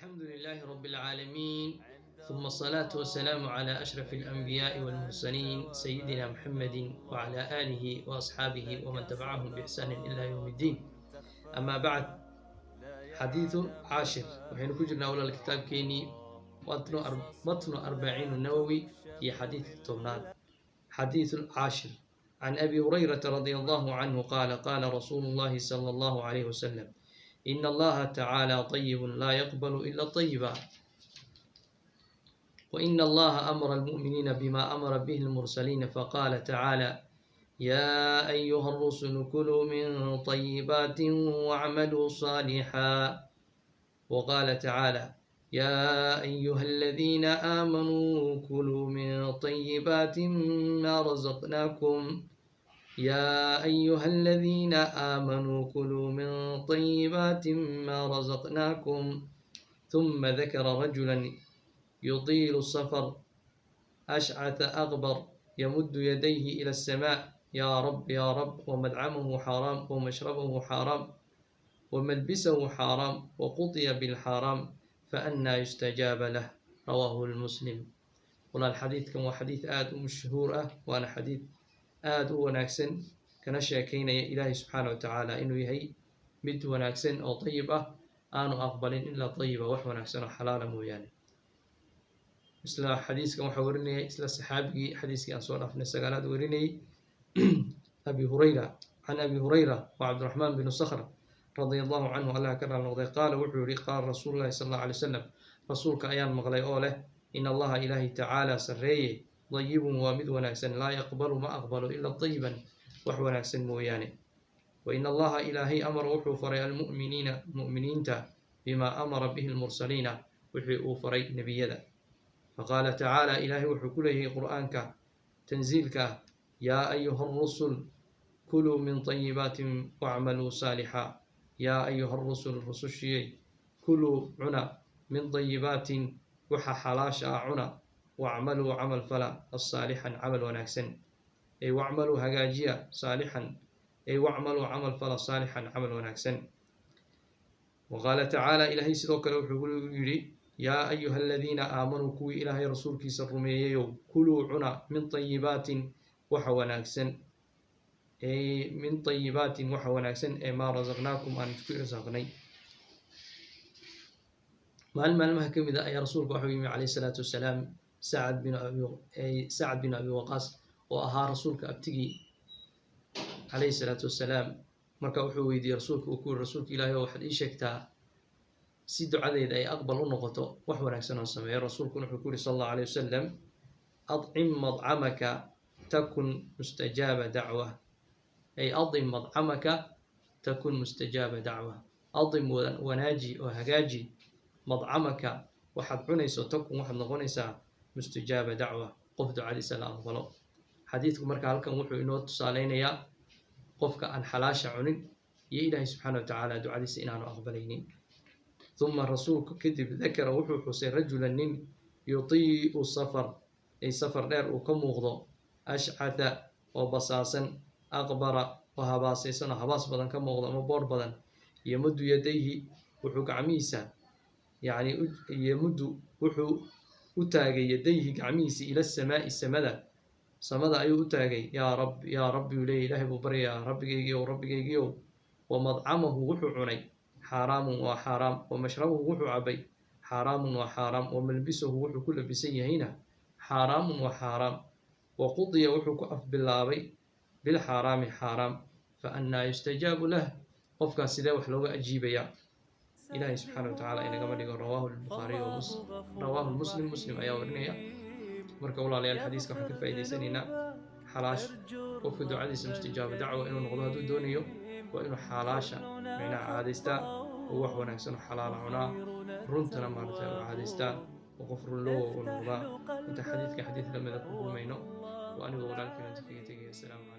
الحمد لله رب العالمين، ثم الصلاة والسلام على أشرف الأنبياء والمرسلين، سيدنا محمد وعلى آله وأصحابه ومن تبعهم بإحسان إلى يوم الدين. أما بعد، حديث عاشر. Waxaynu ku jirnaa, walaal, kitaabkeenii متن أربعين النووي iyo xadiidka 10aad. حديث العاشر: عن أبي هريرة رضي الله عنه قال: قال رسول الله صلى الله عليه وسلم: إن الله تعالى طيب لا يقبل إلا طيبا، وإن الله أمر المؤمنين بما أمر به المرسلين، فقال تعالى: يا أيها الرسل كلوا من طيبات واعملوا صالحا. وقال تعالى: يا أيها الذين آمنوا كلوا من طيبات ما رزقناكم، يا أيها الذين آمنوا كلوا من طيبات ما رزقناكم. ثم ذكر رجلا يطيل السفر، أشعث أغبر، يمد يديه إلى السماء: يا رب، يا رب، ومطعمه حرام، ومشربه حرام، وملبسه حرام، وغذي بالحرام، فأنى يستجاب له. رواه المسلم. Walaal, xadiidkan waa xadiid aada u mashhuur ah, waana xadiid aada u wanaagsan, kana sheekeynaya Ilaahay subxaana wa tacaala inuu yahay mid wanaagsan oo dayib ah, aanu aqbalin ilaa dayiba, wax wanaagsan oo xalaala mooyaane. Isla xadiiskan waxaa warinayay isla saxaabigii xadiiskii aan soo dhaafnay sagaalaad warinayay, Abi Hurayra. Can Abi Hurayra wa Cabdiraxmaan bin Sakhr رضي الله عنه, Allah ka raal noqday, قال, wuxuu yihi: قال رسول الله صلى الله عليه وسلم, rasuulka ayaan maqlay oo leh: إن الله, Ilaahi, تعالى, sarreeye, طيب, waa mid wanaagsan, لا يقبل, ma aqbalo, إلا طيبا, wax wanaagsan mooyaane. وإن الله, Ilaahay, أمر, wuxuu faray, المؤمنين, mu'miniinta, بما أمر به المرسلين, wixii uu faray nebiyada. فقال تعالى, Ilaahay wuxuu ku leeyahay Qur'aanka tansiilka ah: يا أيها الرسل كلوا من طيبات واعملوا صالحا. يا أيها الرسل, rusushiyey, كلوا, cuna, من طيبات, waxa xalaasha ah cuna, واعملوا, camal fala, صالحا, camal wanaagsan, ay واعملوا, hagaajiya, صالحا, ay واعملوا, camal fala, صالحا, camal wanaagsan. وقال تعالى, Ilaahay sidoo kale wuxuu yidhi: يا أيها الذين آمنوا, kuwii Ilaahay rasuulkiisa rumeeyeyow, كلوا, cuna, من طيبات, waxa wanaagsan, ay من طيبات, waxa wanaagsan ee, ما رزقناكم, aan isku irsaaqnay. Maalin maalmaha ka mid a ayaa rasuulka waxau yimi عليه الصلاة والسلام Sacad bin Abi Waqaas oo ahaa rasuulka abtigii عليه الصلاة والسلام. Marka wuxuu weydiiyey rasuulka, uu ku yiri: "Rasuulka Ilaahay, oo waxaad ii sheegtaa si ducadeyda ay aqbal u noqoto wax wanaagsan oo sameeyo." Rasuulkuna wuxuu ku yiri صلى الله عليه وسلم: أطعم مطعمك تكن مستجاب دعوة, ay أطعم مطعمك تكن مستجاب دعوة. أطعم, wanaaji oo hagaaji, مطعمك, waxaad cunayso, تكن, waxaad noqonaysaa, مستجاب دعوة, qof ducadiisa la aqbalo. Xadiidku marka halkan wuxuu inoo tusaaleynayaa qofka aan xalaasha cunin iyo Ilaahay subxaana wa tacaala ducadiisa inaanu aqbalaynin. ثم, rasuulku kadib, ذكر, wuxuu xusay, رجلا, nin, يطيل السفر, ay safar dheer uu ka muuqdo, أشعث, oo basaasan, أغبر, oo habaasaysan, oo habaas badan ka muuqdo ama boor badan, يمد يديه, wuxuu gacmihiisa, yacni يمد, wuxuu u taagay, يديه, gacmihiisa, إلى السماء, samada, samada ayuu u taagay. "يا رب، يا رب," uu leeyay, Ilaahay buu baryayaa, "Rabbigaygiiow, Rabbigaygiiow." ومطعمه, wuxuu cunay, حرام, waa xaaraam, ومشربه, wuxuu cabay, حرام, waa xaaraam, وملبسه, wuxuu ku labisan yahayna, حرام, waa xaaraam, وغذي, wuxuu ku afbilaabay, بالحرام, xaaraam. فأنى يستجاب له? Qofkaas sidee wax looga ajiibayaa? Ilaahay subxaana wa tacaala inagama dhigo. رواه البخاري, رواه مسلم, Muslim ayaa warinaya. Marka walaalayaal, xadiiska waxaan ka faa'iidaysanaynaa xalaasha. Qofka ducadiisa mustajaaba dacwa inuu noqdo hadduu doonayo, waa inuu xalaasha micnaha caadaystaa, oo wax wanaagsan oo xalaala cunaa, runtana maaragtay oo caadaystaa, oo qof runloowa uu noqdaa. Inta xadiidka xadiid lamida ku kulmayno, waa anigoo walaalkiina kaga tegaya. Asalaamu.